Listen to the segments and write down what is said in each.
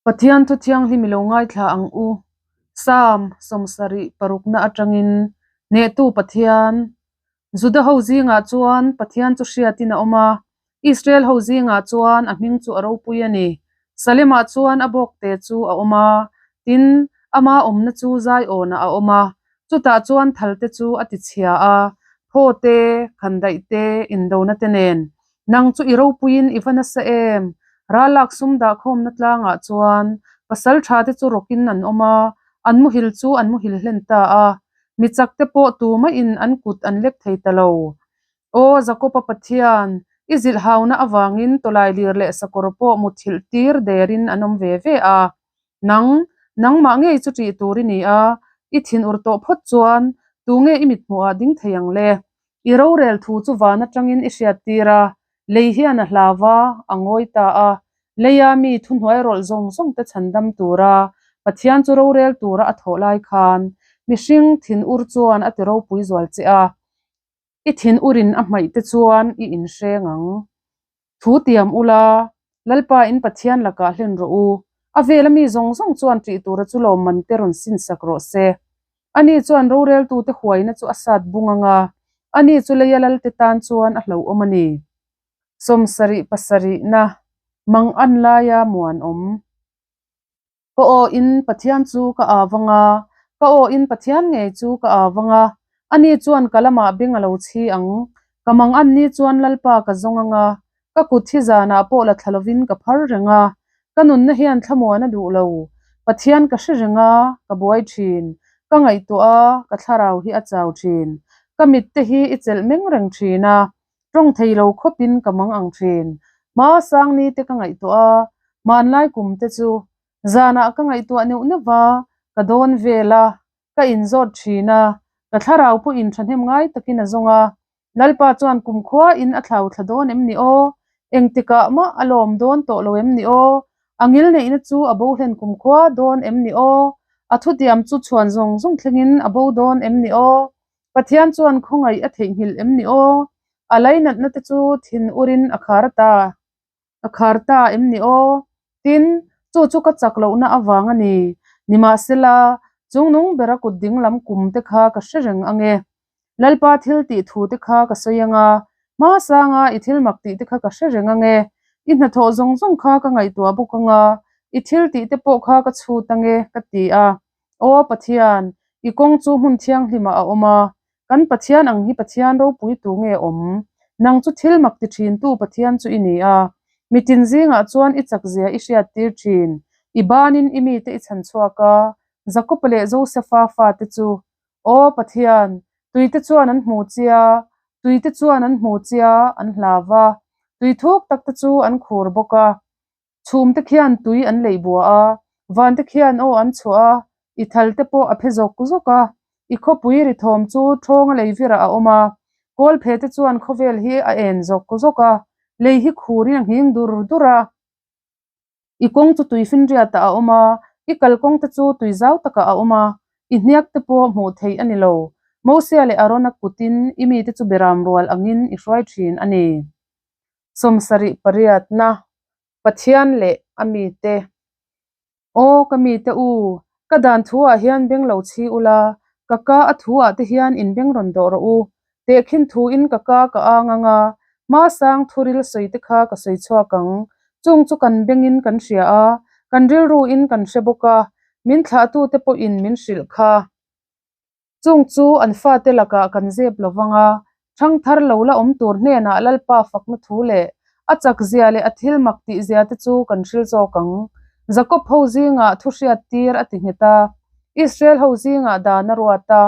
Pathian thu thianghlim i lo ngaithla ang u. Psalm sawmsarih parukna atangin Hnehtu Pathian, Juda ho zingah chuan Pathian chu hriatin a awm a, Israel ho zingah chuan a hming chu a ropui a ni. Salemah chuan a bawkte chu a awm a, tin, ama awmna chu Zaiawnah a awm a, chutah chuan thalte chu a tichhia a, phaw te, khandaih te, indona te nen. Nang chu i ropuiin i va nasa em? Ralak sum dahkhawmna tlangah chuan pasal tha te chu rawkin an awm a, an muhil chu an muhil hlen ta a. Mi chak te pawh tumahin an kut an lek thei ta lo. Aw Jakob-a Pathian, i zilh hauna avangin tawlai lir leh sakawr pawh muthilh tir derin an awm ve ve a. Nang, nangmah ngei chu ṭih tur i ni a, i thinur tawh phawt chuan tunge i mithmuhah ding thei ang le? I rorel thu chu van atangin i hriattir a, lei hian a hlau va, a ngawi ta a. Leia mi thuhnuai rawlh zawng zawng te chhandam tura Pathian chu rorel tura a thawh lai khan mihring thinur chuan a ti ropui zual che a. I thinurin a hmaih te chuan i inhreng ang. Thu tiam ula, Lalpa in Pathian lakah hlen rawh u. A vela mi zawng zawng chuan ṭih tura chu lawmman te rawn sin sak rawh se. Ani chuan roreltute huaina chu a sat bung ang a, ani chu leia lalte tan chuan a hlauhawm a ni. Sawmsarih pasarihna, Mangan laia muanawm. Ka aw in Pathian chu ka au ang a, ka aw in Pathian ngei chu ka au ang a, ani chuan ka lamah beng a lo chhi ang. Ka mangan ni chuan Lalpa ka zawng ang a, ka kut hi zanah pawh la thla lovin ka phar reng a, ka nunna hian thlamuan a duh lo. Pathian ka hre reng a, ka buai thin. Ka ngaihtuah a, ka thlarau hi a chau thin. Ka mitte hi i chelh meng reng thin a, Tawng thei lo khawpin ka mang ang thin. Hma sang ni te ka ngaihtuah a, hmanlai kum te chu zanah ka ngaihtuah neuh neuh va, ka dawn vel a, ka inzawt thin a, ka thlarau pawhin thahnem ngai takin a zawng a. Lalpa chuan kumkhua in a thlau thla dawn em ni aw? Engtikah mah a lawm dawn tawh lo em ni aw? A ngil neihna chu a bo hlen kumkhua dawn em ni aw? A thutiam chu chhuan zawng zawng thlengin a bo dawn em ni aw? Pathian chuan khawngaih a theihnghilh em ni aw? A lainatna te chu thin urin a khar ta, a khar ta em ni aw? Tin, chu chu ka chak lohna avang a ni. Nimahsela, chungnung bera kut dinglam kum te kha ka hre reng ang e. Lalpa thil tih thu te kha ka sawi ang a, hma sanga i thil mak tih te kha ka hre reng ang e. I hnathawh zawng zawng kha ka ngaihtuah bawk ang a, i thil tih te pawh kha ka chhut ang e, ka ti a. Aw Pathian, i kawng chu hmun thianghlimah a awm a, kan Pathian ang hi Pathian ropui tu nge awm? Nang chu thil mak ti thintu Pathian chu i ni a, mitin zingah chuan i chakzia i hriattir thin, i banin i mite i chhan chhuak a, Jakopa leh Josefa fate chu. Aw Pathian, tuite chuan an hmu che a, tuite chuan an hmu che a, an hlau va, tui thuk takte chu an khur bawk a. Chhum te khian tui an leih bua a, van te khian aw an chhuah a, i thal te pawh a phe zawk zawk a, i khawpui ri thawm chu thawnga lei virah a awm a, kawl phe te chuan khawvel hi a en zawk zawk a, lei hi khurin a nghing dur dur a, i kawng chu tui finriatah a awm a, i kalkawng te chu tui zau takah a awm a, i hniak te pawh hmuh theih a ni lo. Mosia leh Arona kutin i mite chu beram rual angin i hruai thin a ni. Sawmsarih pariatna, Pathian leh a mite. Aw ka mite u, ka dan thuah hian beng lo chhi ula, ka ka a thuah te hian in beng rawn dawh rawh u. Tehkhin thuin ka ka ka ang ang a, hma sang thuril sawi te kha ka sawi chhuak ang. Chung chu kan bengin kan hria a, kan rilruin kan hre bawk a, min thlahtute pawhin min hrilh kha. Chung chu an fate lakah kan zep lo vang a, thangthar lo la awm tur hnenah Lalpa fakna thu leh a chakzia leh a thil mak tihzia te chu kan hril zawk ang. Jakob ho zingah thu hriat tir a ti nghet a, Israel ho zingah dan a ruat a,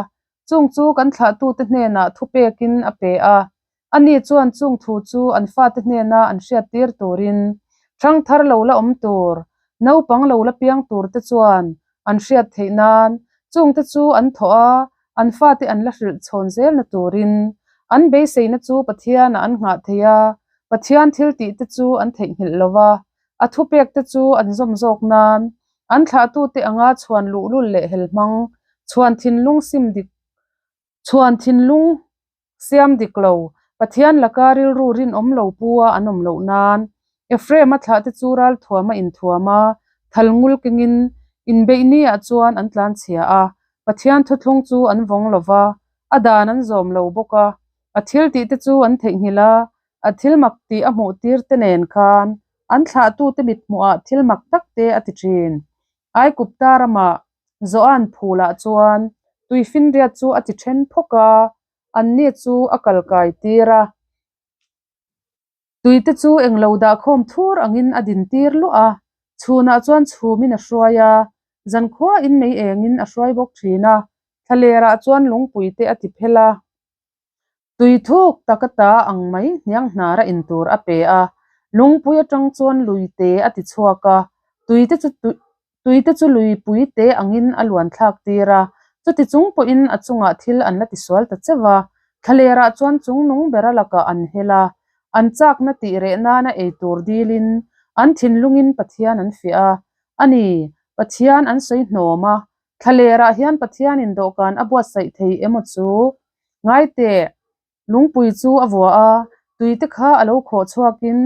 chung chu kan thlahtute hnenah thu pekin a pe a. Ani chuan chung thu chu an fate hnena an hriattir turin thangthar lo la awm tur, naupang lo la piang tur te chuan an hriat theih nan chungte chu an thawh a, an fate an la hrilh chhawn zelna turin an beiseina chu Pathianah an nghah thei a, Pathian thil tih te chu an theihnghilh lo va, a thupek te chu an zawm zawk nan an thlahtute anga chhuan luhlul leh helhmang, chhuan thinlung sim dik, chhuan thinlung Siam dik lo, Pathian laka rilru rinawm lo pu a an awm loh nan. Ephraim-a thlahte chu ralthuam a inthuam a, Thal ngul kengin inbeih niah chuan an tlanchhia a, Pathian thuthlung chu an vawng lo va, a dan an zawm lo bawk a. A thil tih te chu an theihnghilh a, a thil mak tih a hmuh tir te nen khan an thlahtute mithmuhah thil mak tak te a ti thin. Aikupta ramah Zoan phulah chuan tuifinriat chu a ti then phawk a, anni chu a kal kai tir a. Tuite chu englo dahkhawm thur angin a din tir luah a, chhunah chuan chhumin a hruai a, zankhuain mei engin a hruai bawk thin a, thlalerah chuan lungpuite a ti phel a. Tui thuk tak ata ang mai hniang hnara in tur a pe a, lungpui atang chuan luite a ti chhuak a, tuite chu tuite chu luipui te angin a luan thlak tir a, chuti chung pawhin a chungah thil an la tisual ta cheuh a, thlalerah chuan chung nung bera lakah an hel a, an chakna tih reh nana ei tur dilin an thinlungin Pathian an fiah a, a ni, Pathian an sawi hnawm a, Thlalerah hian Pathianin dawhkan a buatsaih thei emaw chu? Ngai teh, lungpui chu a vua a, tuite kha a lo khawh chhuakin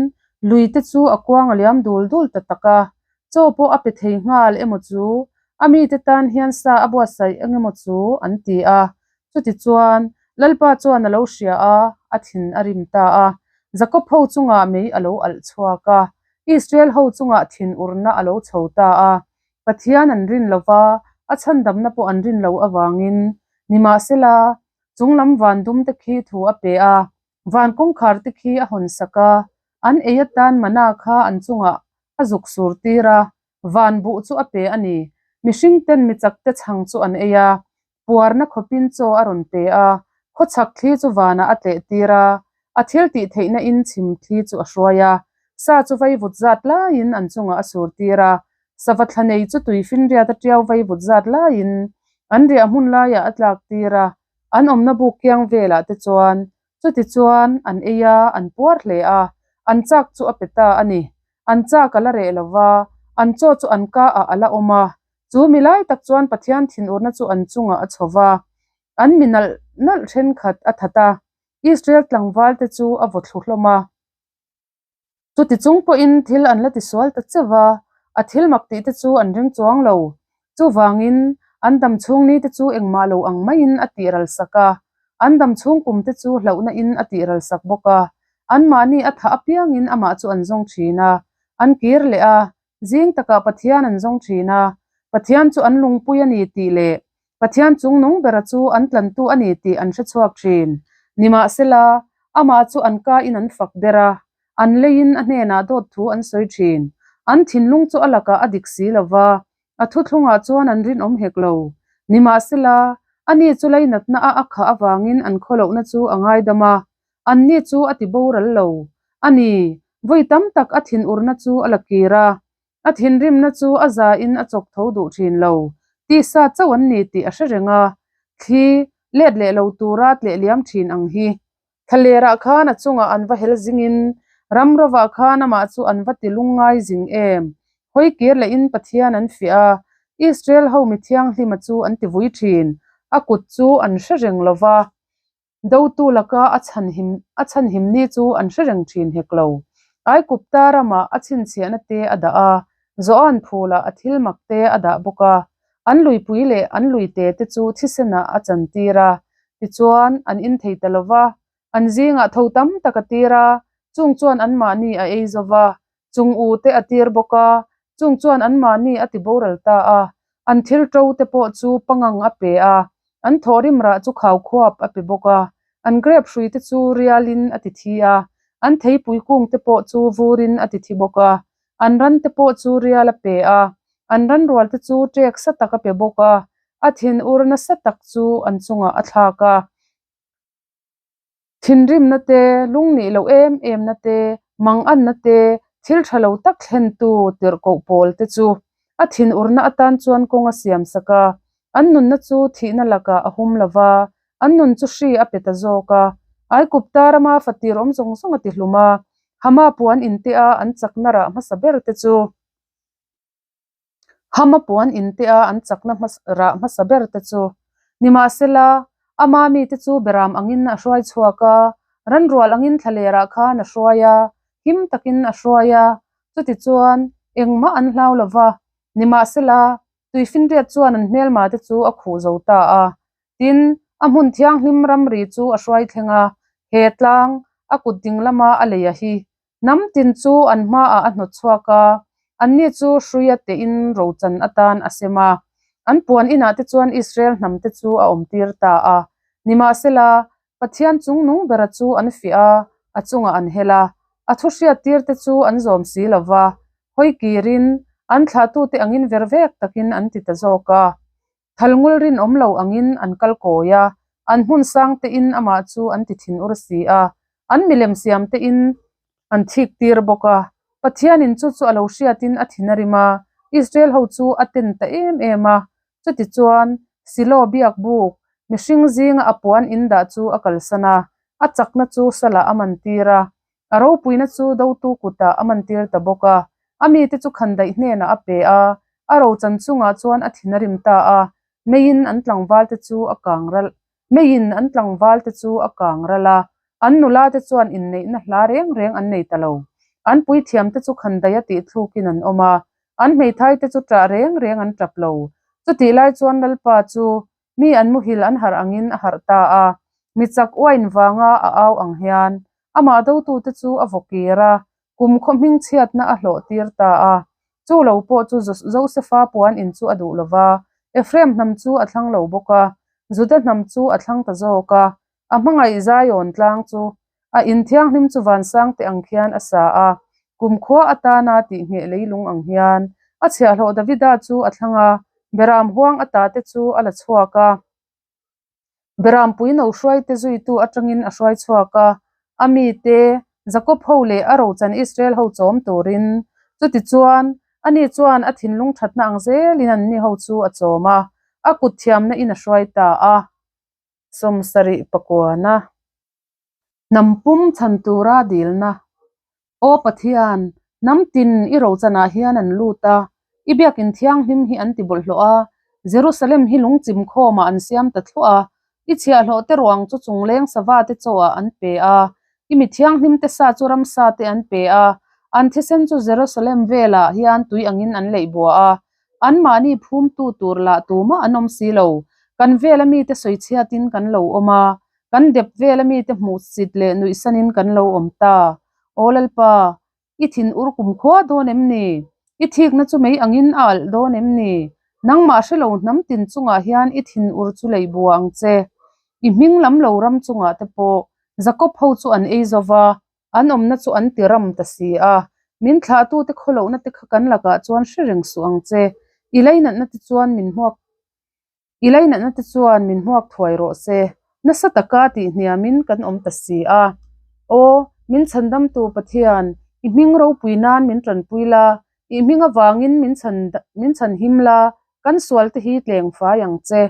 luite chu a kuang a liam dul dul ta tak a. Chaw pawh a pe thei nghal emaw chu? A mite tan hian sa a buatsaih eng emaw chu? an ti a. Chutichuan, Lalpa chuan a lo hria a, a thin a rim ta a. Jakob ho chungah mei a lo alh chhuak a, Israel ho chungah thinurna a lo chho ta a. Pathian an rin lo va, a chhandamna pawh an rin lo avangin, nimahsela, chunglam van dum te khi thu a pe a, van kawngkhar te khi a hawn sak a, an ei atan mana kha an chungah a zuk sur tir a, van buh chu a pe a ni. Mihring ten mi chak te chhang chu an ei a, puarna khawpin chaw a rawn pe a, khawchhak thli chu vanah a tleh tir a, a thil tih theihna in chhim thli chu a hruai a, sa chu vaivut zat laiin an chungah a sur tir a, sava thla nei chu tui finriat a tiau vaivut zat laiin an riah hmun laiah a tlak tir a, an awmna buk kiang velah te chuan chutichuan an ei a, an puar hle a, an chak chu a pe ta a ni. An chak a la reh lo va, an chaw chu an ka ah a la awm a, Chu mi lai tak chuan Pathian thinurna chu an chungah a chho va, an mi nalh nalh thenkhat a that a, Israel tlangval te chu a vaw thlu hlawm a. Chuti chung pawhin thil an la tisual ta cheuh va, a thil mak tih te chu an ring chuang lo. Chuvangin, an dam chhung ni te chu engmah lo ang maiin a tih ral sak a, an dam chhung kum te chu hlauhna in a tih ral sak bawk a. Anmahni a thah apiangin amah chu an zawng thin a, an kir leh a, Zing takah Pathian an zawng thin a, Pathian chu an lungpui a ni tih leh Pathian chungnung bera chu an tlantu a ni tih an hre chhuak thin. Nimahsela, amah chu an kain an fak der a, an leiin a hnenah dawt thu an sawi thin. An thinlung chu a lakah a dik si lo va, a thuthlungah chuan an rinawm hek lo. Nimahsela, ani chu leinatna a a khah avangin an khawlohna chu a ngaidam a, Anni chu a ti boral lo a ni. Vawi tam tak a thinurna chu a la kir a, a thinrimna chu a zain a chawk tho duh thin lo. Tisa chauh an ni tih a hre reng a, thli let leh lo tura tleh liam thin ang hi. Thlalerah khan a chungah an va hel zingin ram rovah khan amah chu an va ti lungngai zing em. Hawi kir lehin Pathian an fiah a, Israel ho mi thianghlima chu an ti vui thin. A kut chu an hre reng lo va. Dotu laka a chhanhim a chhanhim ni chu an hre reng thin hek lo. Aikupta ramah a chhinchhiahna te a dah a, Zoan phulah a thil mak te a dah bawk a, an luipui leh an luite te chu thisenah a chantir a, tichuan an in thei ta lo va, an zingah tho tam tak a tir a, chung chuan anmahni a ei zo va, Chung u te a tir bawk a, chung chuan anmahni a ti boral ta a, an thil to te pawh chu pangang a pe a, an thawhrim rah chu khaukhuap a pe bawk a, an grep hrui te chu rialin a ti thi a, an theipui kung te pawh chu vurin a ti thi bawk a, an ran te pawh chu rial a pe a, an ranrual te chu ṭek sa tak a pe bawk a, a thinur nasa tak chu an chungah a thlak a. Thinrimna te, lungnih loh em emna te, manganna te, thil tha lo tak thlentu tirhkoh pawl te chu a thinurna atan chuan kawng a siam sak a, an nunna chu thihna lakah a hum lo va, an nun chu hri a pe ta zawk a. Aikupta rama fatir awm zawng zawng a ti hlum a, Hama puan inte a an chakna rah hmasa ber te chu. Hama puan inte a an chakna rah hmasa ber te chu. Nimahsela, ama mite chu beram angin a hruai chhuak a, ranrual angin thlalerah khan a hruai a, him takin a hruai a, chutichuan engmah an hlau lo va. Nimahsela, tuifinriat chuan an hmelma te chu a khuh zo ta a. Tin, a hmun thianghlim ramri chu a hruai thleng a, he tlang, a kut ding lama a lei a hi. Hnam tin chu an hmaah a hnawt chhuak a, anni chu hruia tein rochan atan a sem a. An puan inah te chuan Israel hnam te chu a awmtir ta a. Nimahsela, Pathian chungnung bera chu an fiah a, a chungah an hel a, a thu hriattir te chu an zawm si lo va, hawi kirin an thlahtute angin ver vek takin an ti ta zawk a. Thalngul rinawm lo angin an kal kawi a, an hmun sang tein amah chu an ti thinur si a, an milem siam tein an thik tir bawk a. Pathianin chu chu a lo hriatin a thin a rim a, Israel ho chu a ten ta em em a. Chutichuan, Silo biak buk, mihring zinga a puan in dah chu a kalsan a, a chakna chu salah a man tir a, A ropuina chu dotu kutah a mantir ta bawk a, a mite chu khandaih hnenah a pe a, a rochan chungah chuan a thin a rim ta a, meiin an tlangvalte chu a kang ral meiin an tlangvalte chu a kang ral a, an nulate chuan inneihna hla reng reng an nei ta lo. An puithiamte chu khandaih a tih thlukin an awm a, an hmeithaite chu ṭah reng reng an ṭap lo. Chutih lai chuan Lalpa chu Mi an muhil an harh angin a harh ta a, mi chak uain vanga a au ang hian amah dotute chu a vaw kir a, kum khaw hmingchhiatna a hlawh tir ta a. Chu lo pawh chu Josefa puan in chu a duh lo va, Ephraim hnam chu a thlang lo bawk a, Juda hnam chu a thlang ta zawk a, a hmangaih Zion tlang chu a in thianghlim chu vansang te ang khian a sa a, kumkhua atana tihngheh leilung ang hian a chhiahhlawh Davida chu a thlang a, Beram huang ata te chu a la chhuak a, Berampui no hruaite zuitu atangin a hruai chhuak a, a mite, Jakob ho leh a rochan Israel ho chawm turin. Chutichuan, ani chuan a thinlung thatna ang zelin anni ho chu a chawm a, a kut thiamna in a hruai ta a. 70 pakuana. Hnam pum chhan tura dilna. Aw Pathian, hnam tin i rochanah hian an lut a, i biakin thianghlim hi an ti bawlhhlawh a, Jerusalem hi lungchim khawmah an siam ta thluah a, i chhiahhlawh te ruang chu chungleng sava te chawah an pe a, i mi thianghlim te sa chu ramsa te an pe a, an thisen chu Jerusalem velah hian tui angin an leih bua a, Anmahni phumtu tur lah tumah an awm si lo. Kan vela mite sawichhiatin kan lo awm a, kan dep vela mite hmuhsit leh nuihsanin kan lo awm ta. Aw Lalpa, i thin ur kumkhua dawn em ni? I thikna chu mei angin a alh dawn em ni? Nangmah hrelo hnam tin chungah hian i thin ur chu lei bua ang che. I hming lam lo ram chungah te pawh Jakob ho chu an ei zo va, An awmna chu an ti ram ta si a, min thlahtute khawlohna te kha kan lakah chuan hre reng suh ang che. I leinatna te chuan min hmuak I leinatna te chuan min hmuak thuai rawh se. Nasa taka tih hniamin kan awm ta si a. Aw, min chhandamtu Pathian, i hming ropui nan min tanpui la, i hming avangin min chhan min chhanhim la, kan sualte hi tleng fai ang che.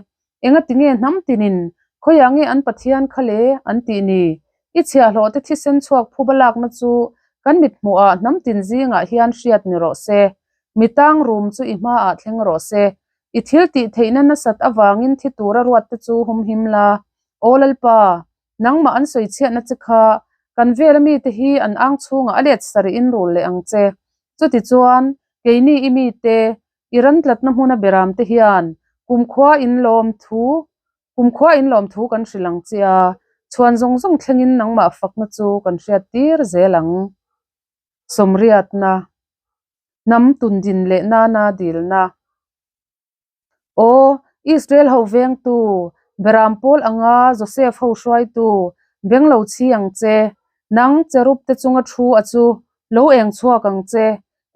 Engatinge hnam tinin khawiah nge an Pathian kha le an tih ni? I chhiahhlawh te thisen chhuak phuba lakna chu kan mithmuhah hnam tin zingah hian hriat ni rawh se. Mi tang rum chu i hmaah thleng rawh se. I thil tih theihna nasat avangin thi tura ruat te chu humhim la. Aw Lalpa, nangmah an sawi chhiatna che kha kan vela mite hi an ang chhungah a let sarih in rul leh ang che. Chutichuan, keini i mite I ran tlatna hmuna beram te hian kumkhua in lawm thu kumkhua in lawm thu kan hrilh ang che a, chhuan zawng zawng thlengin nangmah fakna chu kan hriat tir zel ang. Sawmriatna, Hnam tundin leh nana dilna. Aw, Israel ho vengtu, beram pawl anga Joseph ho hruaitu, beng lo chhi ang che, nang cherub te chunga thu a chu lo eng chhuak ang che,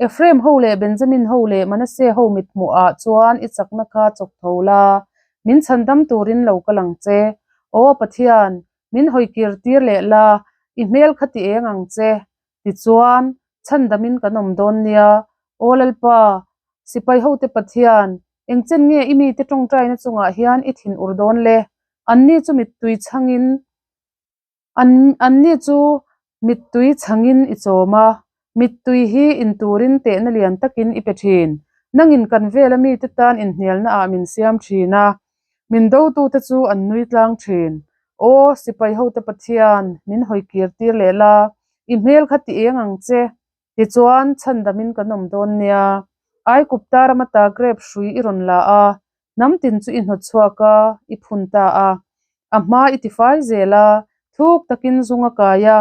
Ephraim ho leh Benjamin ho leh Manasseh ho mithmuh ah chuan i chakna kha chawk tho la, min chhandam turin lo kal ang che. Aw Pathian, min hawi kir tir leh la, i hmel kha ti eng ang che. Tichuan, chhandamin kan awm dawn nia. Aw Lalpa, sipai hote Pathian, engchen nge i mite tawngtaina chungah hian i thin ur dawn le? Anni chu mittui chhangin An anni chu mittui chhangin i chawm a, mittui hi in turin tehna lian takin i pe thin. Nangin kan vela mite tan inhnialna ah min siam thin a, min dotute chu an nui tlang thin. Aw, sipai hote Pathian, min hawi kir tir leh la, i hmel kha ti eng ang che. Tichuan, chhandamin kan awm dawn nia. Aigupta ram ata grep hrui i rawn la a, hnam tin chu i hnawt chhuak a, i phun ta a. A hma i tifai zel a, thuk takin zung a kai a,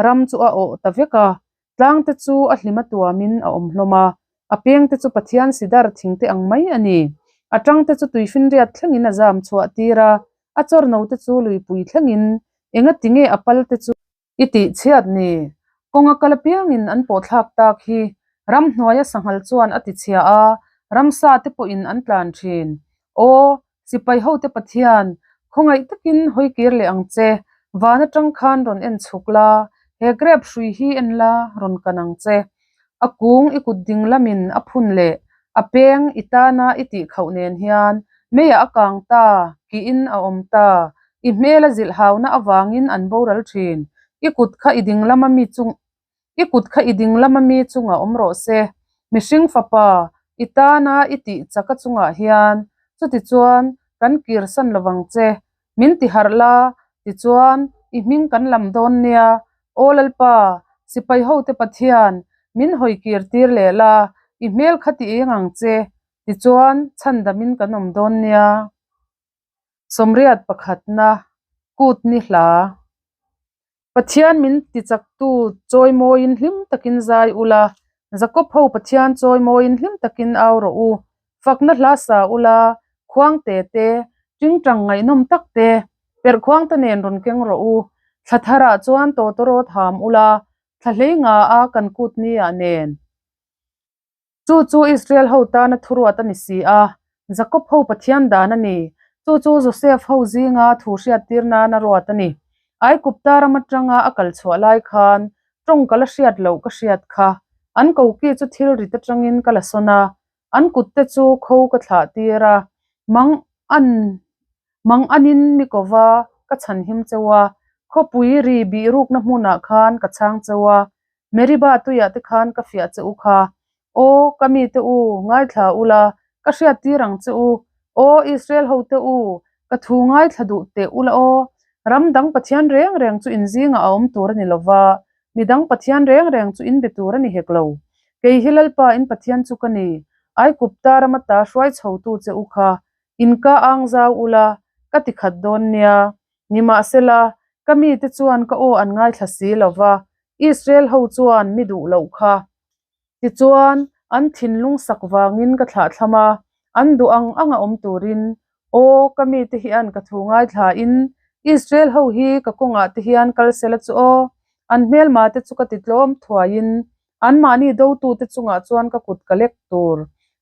ram chu a awh ta vek a. Tlang te chu a hlim a tuamin a awm hlawm a, a peng te chu Pathian sidar thing te ang mai a ni. A tang te chu tuifinriat thlengin a zam chhuah tir a, a chawrno te chu luipui thlengin engati nge a pal te chu i tih chhiat ni? Kawnga kal apiangin an pawhthlak tak hi ramhnuaia sanghal chuan a tichhia a, ramsa te pawhin an tlan thin. Aw, sipai hote Pathian, khawngaih takin hawi kir leh ang che, van atang khan rawn en chhuk la, he grep hrui hi en la, rawn kan ang che. A kung i kut ding lamin a phun leh a peng i tana i tih khauh nen hian meiah a kang ta, kiin a awm ta. I hmel a zilh hauna avangin an boral thin. I kut kha i ding lama mi chung I kut kha i ding lama mi chungah awm rawh se. Mihring fapa, i tana i tih chaka chungah hian chutichuan kan kirsan lovang che. Min ti harh la, tichuan i hming kan lam dawn nia. Aw Lalpa, sipai hote Pathian, min hawi kir tir leh la, i hmel kha ti eng ang che, tichuan chhandamin kan awm dawn nia. Sawmriat pakhatna, Kut ni hla. Pathian min tichaktu chawimawiin hlim takin zai ula, Jakob ho Pathian chawimawiin hlim takin au rawh u. Fakna hla sa ula, khuang te te, tingtang ngaihnawm tak te, perh khuang te nen rawn keng rawh u. Thla tharah chuan tawtawrawt ham ula, thla hlei nga a kan kut nia nen. Chu chu Israel ho tana thuruat a ni si a, Jakob ho Pathian dan a ni. Chu chu Josef ho zinga thu hriattir nana ruat a ni. Aigupta ram atanga a kal chhuah lai khan tawng ka la hriat loh ka hriat kha. An koki chu thil rit atangin ka la sawn a, an kutte chu kho ka thlah tir a, mang an mang anin mi kova ka chhanhim cheu a, khawpui ri bih rukna hmunah khan ka chhang cheu a, Meriba tuiah te khan ka fiah che u kha. Aw, ka mite u, ngaithla ula, ka hriattir ang che u. Aw, Israel hote u, ka thu ngaithla duh teh ula aw. Ram dang Pathian reng reng chu in zingah a awm tur a ni lova, mi dang Pathian reng reng chu in be tur a ni hek lo. Kei hi Lalpa in Pathian chu ka ni, Aigupta rama ta hruai chhotu che u kha. In ka ang zau ula, ka ti khat dawn nia. Nimahsela, ka mite chuan ka aw an ngaithla si lova, Israel ho chuan mi duh loh kha. Tichuan, an thinlung sak vangin ka thlahthlam a, an duh ang ang a awm turin, Aw, ka mite hian ka thu ngaithlain, Israel ho hi ka kawngah te hian kal sela chu aw, an hmelma te chu ka ti tlawm thuaiin, anmahni dotute chungah chuan ka kut ka lek tur.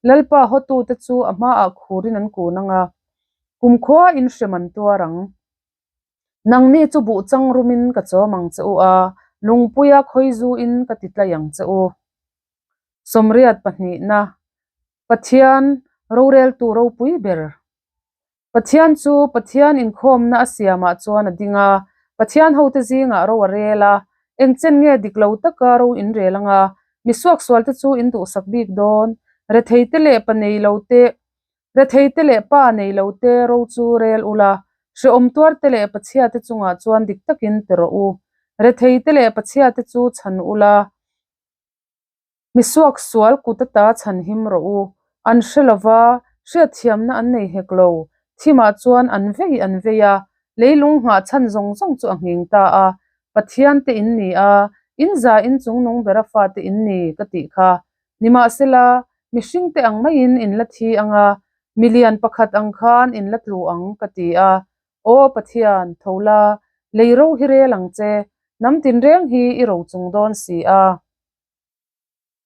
Lalpa hawtute chu a hmaah khurin an kun ang a, kumkhua in hrem an tuar ang. Nangni chu buh chang rumin ka chawm ang che u a, lungpuia khawizuin ka ti tlai ang che u. Sawmriat pahnihna, Pathian roreltu ropui ber. Pathian chu Pathian inkhawmna a siamah chuan a ding a, Pathian hote zingah ro a rel a, engchen nge dik lo taka ro in rel anga, mi suaksualte chu in duhsak bik dawn, retheite leh pa nei lote Retheite leh pa nei lote ro chu rel ula, hrehawm tuarte leh pachhiate chungah chuan dik takin ti rawh u. Retheite leh pachhiate chu chhan ula, mi suaksual kut ata chhan him rawh u. An hre lova, hriatthiamna an nei hek lo. Thimah chuan an vei an vei a, leilung nghah chhan zawng zawng chu a nghing ta a. Pathian te in ni a, in za in chungnung bera fate in ni ka tih kha. Nimahsela, mihringte ang maiin in la thi ang a, milian pakhat ang khan in la tlu ang, ka ti a. Aw Pathian, tho la, lei ro hi rel ang che, hnam tinreng hi i ro chung dawn si a.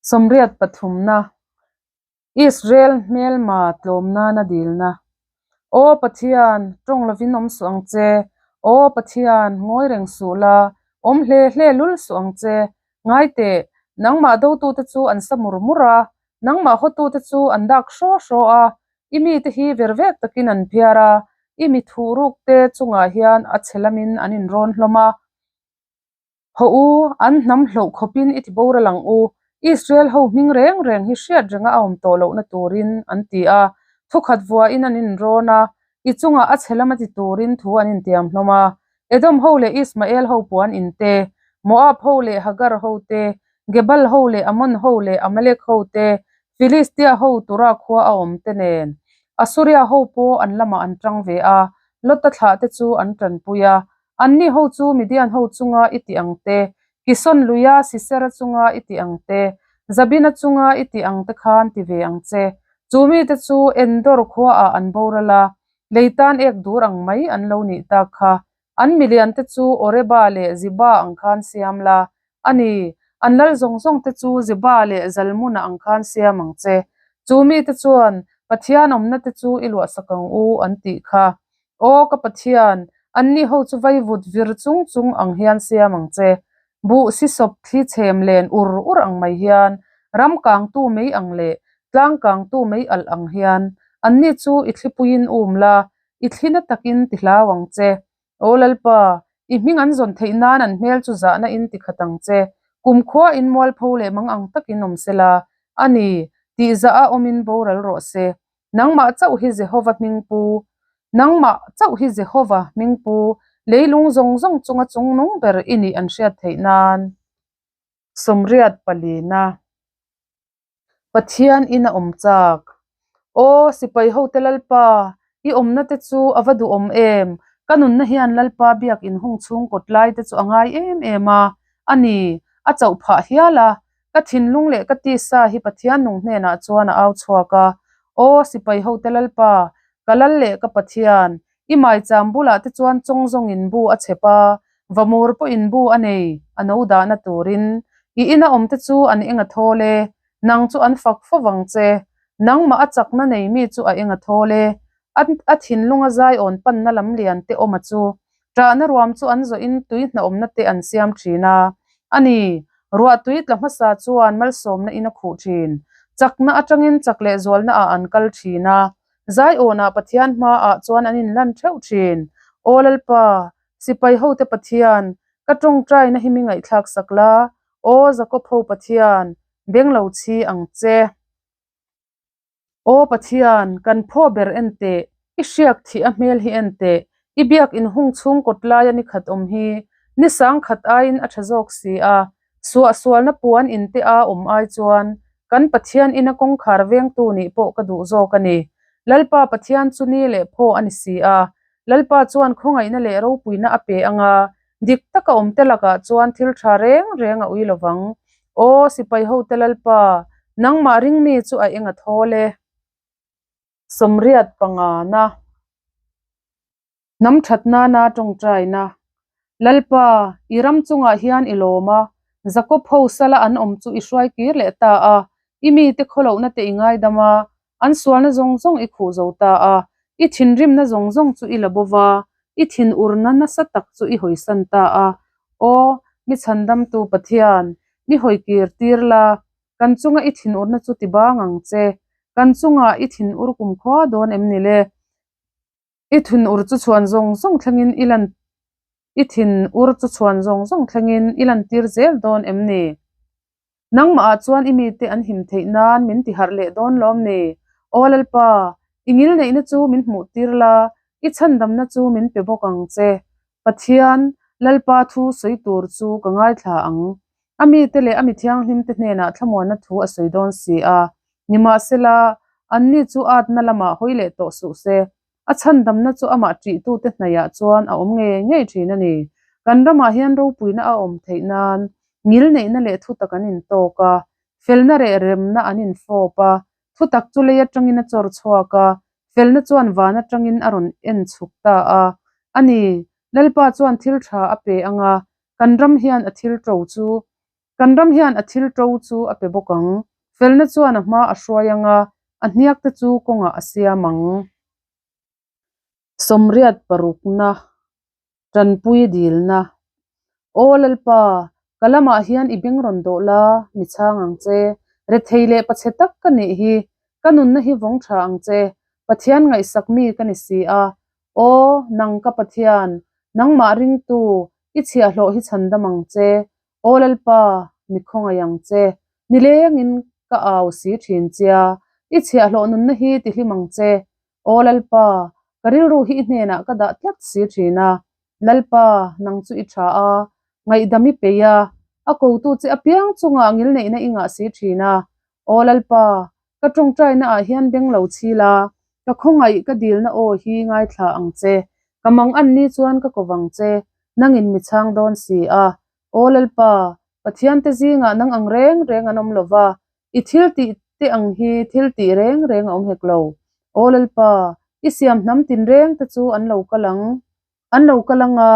Sawmriat pathumna, Israel hmelma tlawm nana dilna. Aw Pathian, tawng lovin awm suh ang che. Aw Pathian, ngawi reng suh la, awm hle hle lul suh ang che. Ngai teh, nangmah dotute chu an sa mur mur a, nangmah hawtute chu an dak hraw hraw a, i mite hi ver vek takin an phiar a, i mi thuhrukte chungah hian a chhe lamin an inrawn hlawm a. Haw u, an hnam hloh khawpin i ti boral ang u, Israel ho hming reng reng hi hriat renga a awm tawh lohna turin, an ti a. Thukhat vuahin an inrawn a, i chungah a chhe lama ti turin thu an intiam hlawm a. Edom ho leh Ismael ho puan in te, Moab ho leh Hagar ho te, Gebal ho leh Ammon ho leh Amalek ho te, Filistia ho Tura khua a awm te nen. Asuria ho pawh an lamah an tang ve a, Lota thlah te chu an tanpui a. Anni ho chu Midian ho chunga i tih ang te, Kison luia Sisera chunga i tih ang te, Zabina chunga i tih ang te khan ti ve ang che. Chu mite chu Endor khuaah an boral a, lei tan ek dur ang mai an lo nih tak kha. An milian te chu Oreba leh Ziba ang khan siam la, a ni, an lal zawng zawng te chu Ziba leh Zalmuna ang khan siam ang che. Chu mite chuan, Pathian awmna te chu i luahsak ang u, an tih kha. Aw ka Pathian, anni ho chu vaivut vir chung chung ang hian siam ang che. Buh sisawp thli chhem len ur ur ang mai hian, ram kangtu mei ang leh tlang kangtu mei alh ang hian, anni chu i thlipuiin um la, i thli na takin ti hlau ang che. Aw Lalpa, i hming an zawn theih nan an hmel chu zahna in ti khat ang che. Kumkhua in mualpho leh mang ang takin awm sela, a ni, tihzah a awmin boral rawh se. Nangmah chauh hi Jehova hming pu, nangmah chauh hi Jehova hming pu, leilung zawng zawng chunga chungnung ber i nih an hriat theih nan. Sawmriat palina. Pathian in a awm chak. Aw, sipai hote Lalpa, i awmna te chu a va duhawm em? Ka nunna hian Lalpa biak inhung chhung kawt lai te chu a ngai em em a, a ni, a chauh phah hial a. Ka thinlung leh ka tisa hi Pathian nung hnenah chuan a au chhuak a. Aw, sipai hote Lalpa, ka lal leh ka Pathian, i maicham bulah te chuan chawng zawngin bu a chhep a, vamur pawhin bu a nei, a no dahna turin. I ina awm te chu an eng a thawl e, nang chu an fak fo vang che. Nangmah a chakna nei mi chu a eng a thawl e, a a thinlunga zaiawn panna lam lian te awm a chu. Ṭahna ruam chu an zawhin tui hnawmna te an siam ṭhin a. A ni, ruah tui tla hmasa chuan malsawmna in a khuh ṭhin. Chakna aṭangin chak leh zualna ah an kal ṭhin a. Zaiawnah Pathian hmaah chuan an inlan ṭheuh ṭhin. Aw Lalpa, sipai hote Pathian, ka ṭawngṭaina hi mi ngaihthlak sak la. Aw Jakob ho Pathian, beng lo chhi ang che. Aw Pathian, kan phaw ber en teh, i hriak thih a hmel hi en teh, i biak inhung chhung kawt laia ni khat awm hi ni sang khat aiin a tha zawk si a, suahsualna puan in te a awm ai chuan kan Pathian ina kawngkhar vengtu nih pawh ka duh zawk a ni. Lalpa Pathian chu ni leh phaw a ni si a, Lalpa chuan khawngaihna leh ropuina a pe anga, dik taka awm te lakah chuan thil tha reng reng a ui lovang. Aw, sipai hote Lalpa, nangmah ringmi chu a eng a thawl e. Sawmriat pangana. Hnam that nana tawngtaina. Lalpa, i ram chungah hian i lawm a, Jakob ho sala an awm chu i hruai kir leh ta a, i mite khawlohna te i ngaidam a, An sualna zawng zawng i khuh zo ta a, i thinrimna zawng zawng chu i la bo va, i thinurna nasa tak chu i hawisan ta a. Aw, mi chhandamtu Pathian, mi hawikir tir la, kan chunga i thinurna chu ti bang ang che. Kan chungah i thinur kumkhua dawn em ni le? I thinur chu chhuan zawng zawng thlengin i lan I thinur chu chhuan zawng zawng thlengin i lantir zel dawn em ni? Nangmahah chuan i mite an him theih nan min ti harh leh dawn lawm ni? Aw Lalpa, i ngilneihna chu min hmuh tir la, i chhandamna chu min pe bawk ang che. Pathian, Lalpa thu sawi tur chu ka ngaithla ang. A mite leh a mi thianghlimte hnenah thlamuanna thu a sawi dawn si a. Nimahsela, anni chu atna lamah hawi leh tawh suh se. A chhandamna chu amah ṭihtute hnaihah chuan a awm ngei ngei ṭhin a ni. Kan ramah hian ropuina a awm theih nan ngilneihna leh thutak an intawk a, felna reh remna an infawp a, thutak chu lei aṭangin a chawr chhuak a, felna chuan van aṭangin a rawn en chhuk ta a. A ni, Lalpa chuan thil ṭha a pe ang a, kan ram hian a thil ṭo chu Kan ram hian a thil ṭo chu a pe bawk ang. Felna chuan a hma a hruai ang a, a hniak te chu kawngah a siam ang. Sawmriat parukna, Tanpui dilna. Aw Lalpa, ka lamah hian i beng rawn dawh la, mi chhang ang che. Rethei leh pachhe tak ka nih hi, ka nunna hi vawng tha ang che. Pathian ngaihsak mi ka ni si a. Aw, nang ka Pathian, nangmah ringtu, i chhiahhlawh hi chhandam ang che. Aw Lalpa, mi khawngaih ang che. Nilengin ka au si thin chia, i chhiahhlawh nunna hi ti hlim ang che. Aw Lalpa, ka rilru hi i hnenah ka dah tlat si thin a. Lalpa, nang chu i tha a, ngaihdam i peih a, a kotu che apiang chungah ngilneihna i ngah si thin a. Aw Lalpa, Ka tawngtaina ah hian beng lo chhil a, ka khawngaih ka dilna aw hi ngaithla ang che. Ka mang an ni chuan ka kovang che, nangin mi chhang dawn si a. Aw Lalpa, Pathian te zingah nang ang reng reng an awm lo va, i thil tih te ang hi thil tih reng reng a awm hek lo. Aw Lalpa, i siam hnam tinreng te chu an lo kal ang. An lo kal ang a,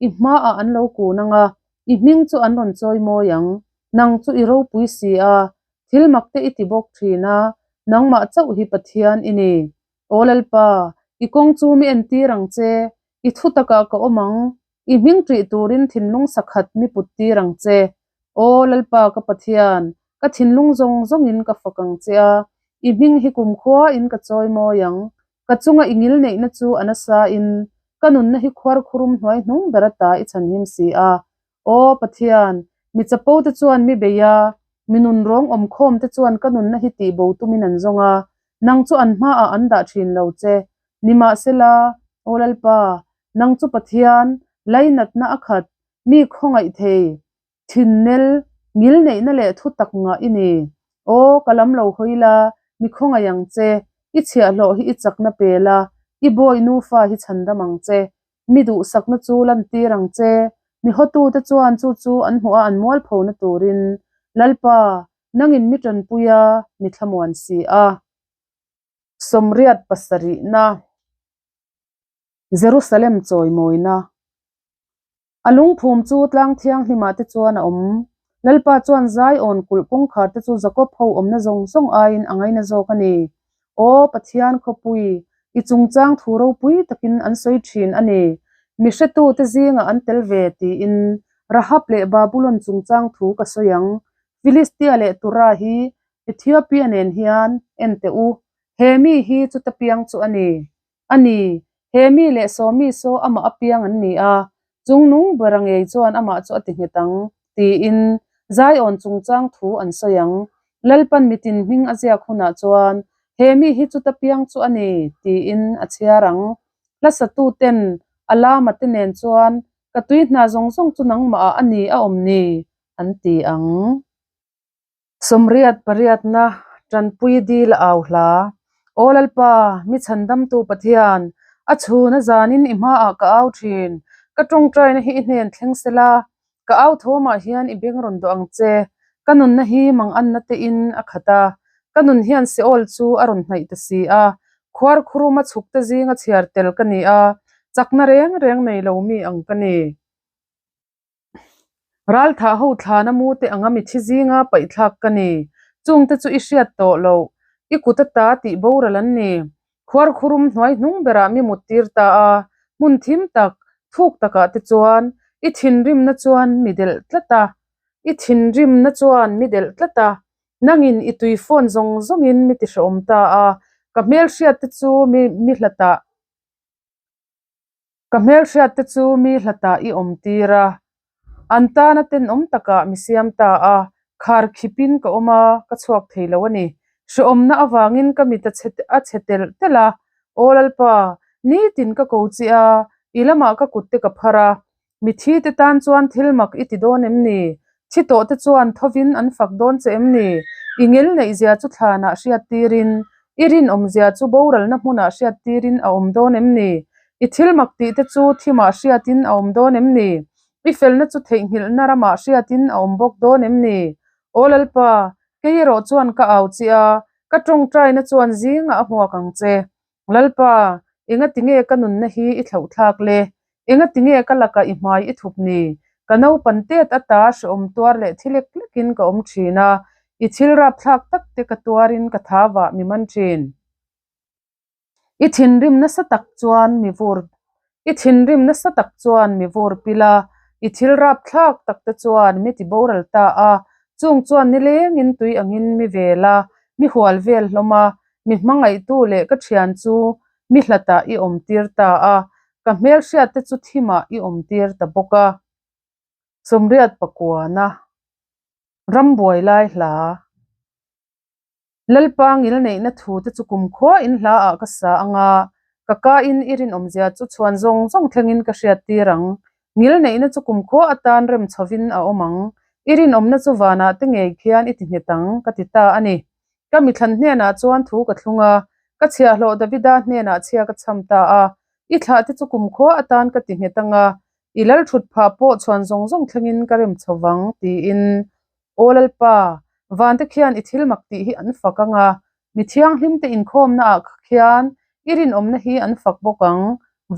i hmaah an lo kun ang a, i hming chu an rawn chawi mawi ang. Nang chu i ropui si a, thil mak te i ti bawk thin a, nangmah chauh hi Pathian i ni. Aw Lalpa, i kawng chu mi entir ang che, i thu takah ka awm ang, i hming ṭih turin thinlung sakhat mi put tir ang che. Aw Lalpa ka Pathian, ka thinlung zawng zawngin ka fak ang che a, i hming hi kumkhuain ka chawi mawi ang. Ka chunga i ngil neihna chu a nasa in, ka nunna hi khuar khurum hnuai hnung ber ata i chhanhim si a. Aw Pathian, mi chapo te chuan mi bei a, mi nun rawng awm khawm te chuan ka nunna hi tih bo tumin an zawng a, nang chu an hmaah an dah thin lo che. Nimahsela, Aw Lalpa, nang chu Pathian, lainatna a khat, mi khawngaih thei, Thinnel, ngil neihna leh thu tak ngah i ni. Aw, ka lam lo hawi la, mi khawngaih ang che. I chhiahhlawh hi i chakna pe la, i bawi nufa hi chhandam ang che. Mi duhsakna chu lantir ang che. Mi hawtute chuan chu chu an hmuh a an mualphona turin, Lalpa, nangin mi tanpui a, mi thlamuan si a. 87na Jerusalem chawimawina. A lungphum chu tlang thianghlimah te chuan a awm. Lalpa chuan Zion kulh kawngkhar te chu Jakob ho awmna zawng zawng aiin a ngaina zawk a ni. Aw Pathian khawpui, i chungchang thu ropui takin an sawi thin a ni. Mi hretute zingah an tel ve tiin Rahab leh Babulon chungchang thu ka sawi ang. Filistia leh Tura hi Ethiopia nen hian en teh u. He mi hi chuta piang chu a ni. A ni, he mi leh Sawmi saw amah apiang an ni a, chungnung bera ngei chuan amah chu a ti nghet ang, tiin Zion chungchang thu an sawi ang. Lalpan mitin hming a ziak hunah chuan, He mi hi chuta piang chu a ni, tiin a chhiar ang. Hlasatuten a lama te nen chuan, Ka tui hna zawng zawng chu nangmahah a ni a awm ni, an ti ang. 88na Tanpui dil a au hla. Aw Lalpa, mi chhandamtu Pathian, a chhun a zanin i hmaah ka au thin. Ka tawngtaina hi i hnen thleng sela, ka au thawmah hian i beng rawn dawh ang che. Ka nunna hi manganna tein a khat a, ka nun hian Seol chu a rawn hnaih ta si a. Khuar khuruma chhukte zinga chhiar tel ka ni a, chakna reng reng nei lo mi ang ka ni. Ralthah ho thlana mu te anga mithi zinga paihthlak ka ni. Chungte chu i hriat tawh loh. I kut ata tih boral an ni. Khuarkhurum hnuai hnung berah mi mut tir ta a, hmun thim tak, thuk takah te chuan i thinrimna chuan mi delh tlat a. I thinrimna chuan mi delh tlat a. Nangin i tui phone zawng zawngin mi ti hrehawm ta a. Ka hmelhriat te chu mi mi hlatah. Ka hmelhriat te chu mi hlatah i awm tir a, an tana tenawm takah mi siam ta a, khar khipin ka awm a, ka chhuak thei lo a ni. Hrehawmna avangin ka mit a chhe a chhe telh telh a, Aw Lalpa, nitin ka ko che a, i lamah ka kut te ka phar a, Mithi te tan chuan thil mak i ti dawn em ni? Thi tawh te chuan thovin an fak dawn che em ni? I ngel neih zia chu thlanah hriat tirin, i rinawm zia chu boralna hmunah hriat tirin a awm dawn em ni? I thil mak tih te chu thimah hriatin a awm dawn em ni? I felna chu theihnghilhna ramah hriatin a awm bawk dawn em ni? Aw Lalpa, kei erawh chuan ka au che a, ka tawngtaina chuan zingah a hmuak ang che. Lalpa, engati nge ka nunna hi i thlauh thlak le? Engati nge ka lakah i hmai i thup ni? Ka naupan tet ata hrehawm tuar leh thi lek lekin ka awm thin a, i thil rapthlak tak te ka tuarin ka tha vah mi man thin. I thinrim nasa tak chuan mi vur I thinrim nasa tak chuan mi vur pil a, i thil rapthlak tak te chuan mi ti boral ta a, chung chuan nilengin tui angin mi vel a, mi hual vel hlawm a, Mi hmangaihtu leh ka thian chu mi hlatah i awm tir ta a, ka hmelhriatte chu thimah i awm tir ta bawk a. 89a Rambuai lai hla Lalpa ngilneihna thute chu kumkhua in hla ah ka sa ang a, ka ka in i rinawmzia chu chhuan zawng zawng thlengin ka hriat tir ang. Ngilneihna chu kumkhua atan rem chhovin a awm ang. I rinawmna chu vanah te ngei khian i ti nghet ang, ka ti ta a ni. Ka mithlan hnenah chuan thu ka thlung a, ka chhiahhlawh Davida hnenah chhia ka chham ta a. I thlahte chu kumkhua atan ka ti nghet ang a, i lal thut phah pawh chhuan zawng zawng thlengin ka rem chho vang, tiin. Aw Lalpa, vante khian i thil mak tih hi an fak ang a, mi thianghlimte inkhawmnaah khian i rinawmna hi an fak bawk ang.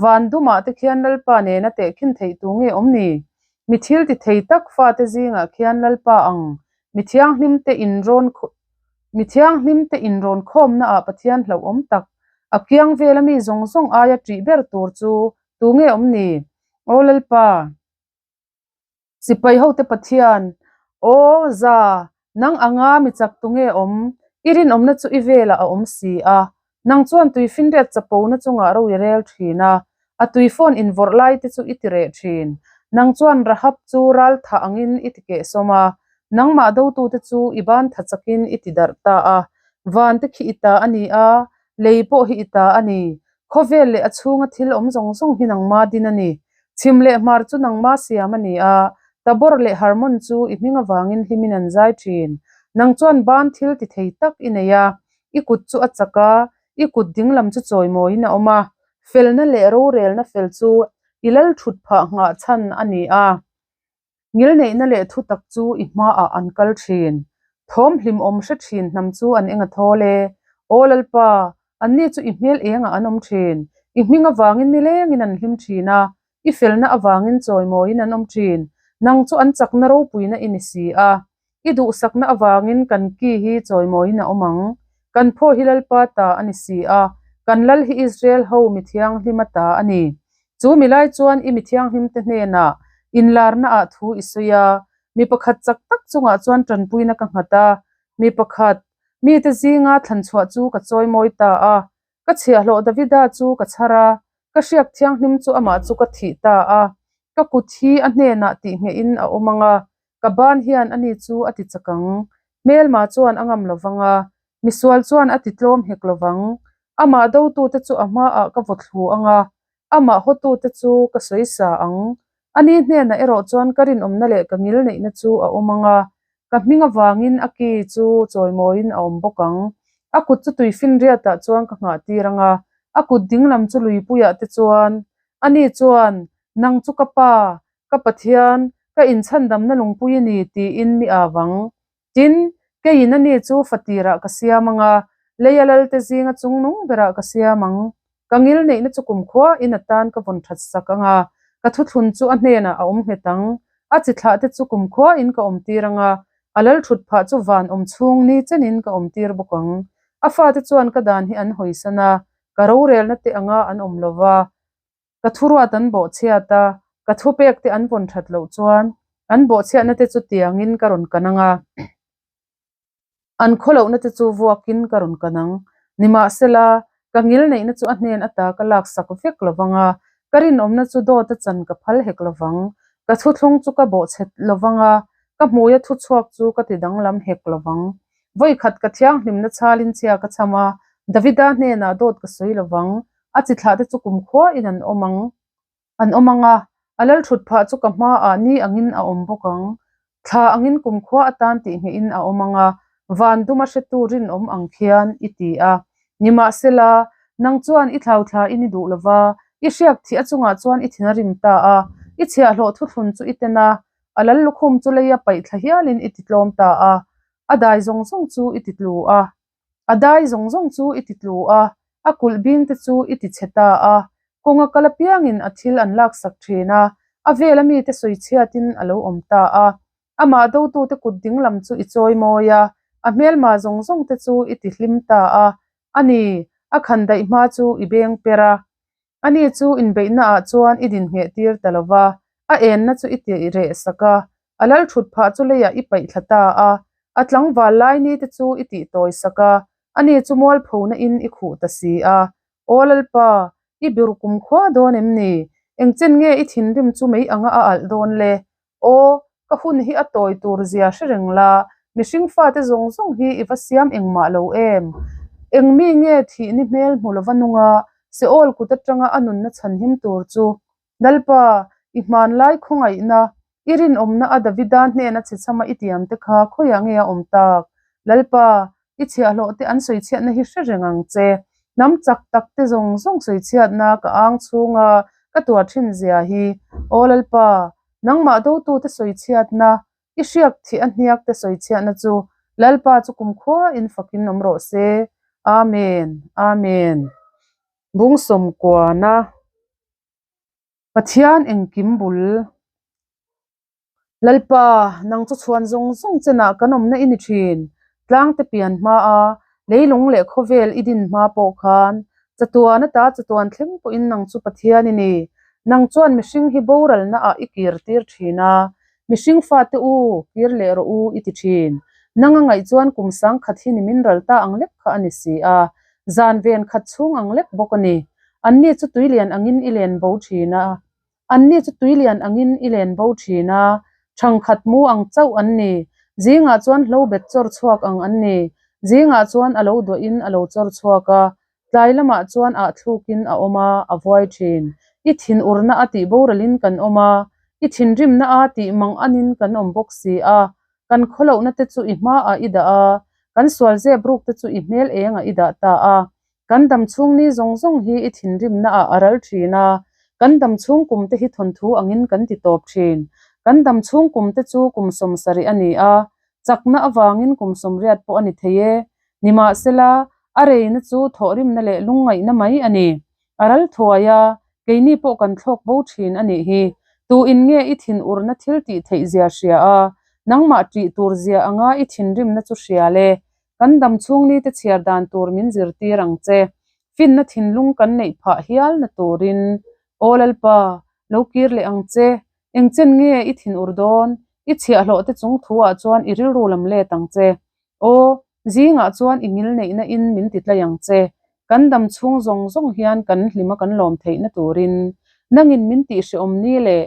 Van dumah te khian Lalpa nena tehkhin theih tu nge awm ni? Mi thil ti thei tak fate zingah khian Lalpa ang mi thianghlimte inrawn mi thianghlimte inrawn khawmnaah Pathian hlauhawm tak, a kiang vela mi zawng zawng aia ṭih ber tur chu tu nge awm ni? Aw Lalpa! Sipai hote Pathian, Aw za, nang anga mi chak tu nge awm? I rinawmna chu i velah a awm si a. Nang chuan tuifinriat chapona chungah ro i rel thin a, a tuifawn invawrh lai te chu i ti reh thin. Nang chuan Rahab chu ral thah angin i ti kehsawm a, nangmah dotute chu i ban tha chakin i ti darh ta a. Van te khi i ta a ni a, lei pawh hi i ta a ni. Khawvel leh a chhunga thil awm zawng zawng hi nangma din a ni. Chhim leh hmar chu nangma siam a ni a, Tabor leh Hermon chu i hming avangin hlimin an zai thin. Nang chuan ban thil ti thei tak i nei a, i kut chu a chak a, i kut dinglam chu chawimawiin a awm a. Felna leh rorelna fel chu i lal thut phah nghah chhan a ni a. Ngilneihna leh thutak chu i hmaah an kal thin. Thawm hlimawm hre thin hnam chu an eng a thawl e. Aw Lalpa, anni chu i hmel engah an awm thin. I hming avangin nilengin an hlim thin a, i felna avangin chawimawiin an awm thin. Nang chu an chakna ropuina i ni si a. I duhsakna avangin kan ki hi chawimawiin a awm ang. Kan phaw hi Lalpa ta a ni si a, kan lal hi Israel ho mi thianghlima ta a ni. Chu mi lai chuan i mi thianghlimte hnenah inlarnaah thu i sawi a, mi pakhat chak tak chungah chuan tanpuina ka nghat a, mi pakhat, mite zinga thlanchhuah chu ka chawimawi ta a. Ka chhiahhlawh Davida chu ka chhar a, ka hriak thianghlim chu amah chu ka thih ta a. Ka kut hi a hnenah tihnghehin a awm ang a, ka ban hian ani chu a ti chak ang. Hmelma chuan a ngam lovang a, misual chuan a ti tlawm hek lovang. Amah dotute chu a hmaah ka vaw thlu ang a, amah hawtute chu ka sawi sa ang. Ani hnenah erawh chuan ka rinawmna leh ka ngil neihna chu a awm ang a, ka hming avangin a ki chu chawimawiin a awm bawk ang. A kut chu tuifinriatah chuan ka nghah tir ang a, a kut dinglam chu luipuiah te chuan. Ani chuan, Nang chu ka pa, Ka Pathian, ka inchhandamna lungpui i ni, tiin mi a vang. Tin, keiin ani chu fatirah ka siam ang a, leia lalte zinga chungnung berah ka siam ang. Ka ngilneihna chu kumkhua in atan ka vawn that sak ang a, ka thuthlun chu a hnenah a awm nghet ang. A chi thlahte chu kumkhua in ka awmtir ang a, a lal thut phah chu van awm chhung ni chenin ka awmtir bawk ang. A fate chuan ka dan hi an hawisan a, ka rorelna te anga an awm lo va. Ka thuruat an bawhchhiat a, ka thupek te an vawn that loh chuan an bawhchhiatna te chu tiangin ka rawn kan ang a, an khawlohna te chu vuakin ka rawn kan ang. Nimahsela, ka ngilneihna chu a hnen ata ka laksak vek lo vang a, ka rinawmna chu dawt a chan ka phal hek lo vang. Ka thuthlung chu ka bawhchhet lo vang a, ka hmuia thuchhuak chu ka ti danglam hek lo vang. Vawikhat ka thianghlimna chhalin chhia ka chham a, Davida hnenah dawt ka sawi lo vang. A chi thlah te chu kumkhua in an awm ang, an awm ang a, a lal thut phah chu ka hmaah ni angin a awm bawk ang. Thla angin kumkhua atan tih nghehin a awm ang a, van duma hretu rinawm ang khian i ti a. Nimahsela, nang chuan i thlau thla in i duh lo va, i hriak thih a chungah chuan i thin a rim ta a, i chhiahhlawh thuthlun chu i ten a, a lal lukhum chu leia paih thla hialin i ti tlawm ta a, a dai zawng zawng chu i ti tlu a. A dai zawng zawng chu i ti tlu a, a kulh bing te chu i ti chhe ta a, kawnga kal apiangin a thil an laksak thin a, a vela mite sawi chhiatin a lo awm ta a. Amah dotute kut ding lam chu i chawi mawi a, a hmelma zawng zawng te chu i ti hlim ta a. A ni, a khan daih hma chu i beng per a. Ani chu inbeihnaah chuan i dinhmeh tir ta lo va, a enna chu i ti reh sak a, a lal thut phah chu leiah i paih thla ta a, a tlangval lai ni te chu i tih tawi sak a, ani chu mualphona in i khuh ta si a. Aw Lalpa, i biru kumkhua dawn em ni? Engchen nge i thinrim chu mei anga a alh dawn le? Aw, ka hun hi a tawi tur zia hre reng la, mihring fate zawng zawng hi i va siam engmah lo em? Eng mi nge thih ni hmel hmu lova nunga Seol kut atanga a nunna chhanhim tur chu? Lalpa, i hmanlai khawngaihna, i rinawmna a Davida hnena chhechhama i tiamte kha khawiah nge a awm tak? Lalpa, I chhiahhlawh te an sawichhiatna hi hre reng ang che. Hnam chak tak te zawng zawng sawichhiatna ka ang chhunga ka tuar thin zia hi. Aw Lalpa, nangmah dotute sawichhiatna, i hriak thih a hniak te sawichhiatna chu Lalpa chu kumkhua in fakin awm rawh se. Amen. Amen. Bung sawmkuana Pathian engkim bul. Lalpa, nang chu chhuan zawng zawng chenah kan awmna i ni thin. Tlangte pian hmaa, leilung leh khawvel i din hma pawh khan, chatuan ata chatuan thleng pawhin nang chu Pathian i ni. Nang chuan mihring hi boralna ah i kir tir thin a, mihring fate u, kir leh rawh u i ti thin. Nang a ngaih chuan kum sangkhat hi nimin ral ta ang lek kha a ni si a, zan ven khat chhung ang lek bawk a ni. Anni chu tuilian angin i len bo thin a. Anni chu tuilian angin i len bo thin a, thangkhat mu ang chauh an ni. Zingah chuan hlo bet chawr chhuak ang an ni. Zingah chuan a lo duahin a lo chawr chhuak a, tlai lamah chuan ah thlukin a awm a, a vuai thin. I thinurna a tih boralin kan awm a, i thinrimna a tih mang anin kan awm bawk si a. Kan khawlohna te chu i hmaah i dah a, kan sual zep ruk te chu i hmel engah i dah ta a. Kan dam chhung ni zawng zawng hi i thinrimna ah a ral thin a, kan dam chhung kum te hi thawnthu angin kan ti tawp thin. Kan dam chhung kum te chu kum 70 a ni a, chakna avangin kum 80 pawh a ni thei e. Nimahsela, a reina chu thawhrimna leh lungngaihna mai a ni. A ral thuai a, keini pawh kan thlawk bo thin a nih hi. Tu in nge i thinurna thil tih theih zia hria a, nangmah tih tur zia anga i thinrimna chu hria le. Kan dam chhung nite chhiar dan tur min zirtir ang che. Finna thinlung kan neih phah hial na turin. Aw Lalpa, lo kir leh ang che. Engchen nge i thin ur dawn? I chhiahhlawh te chung thu ah chuan i rilru lam let ang che. Aw, zingah chuan i ngil neihna in min ti tlai ang che. Kan dam chhung zawng zawng hian kan hlima kan lawm theihna turin. Nangin min tih hrehawm ni le,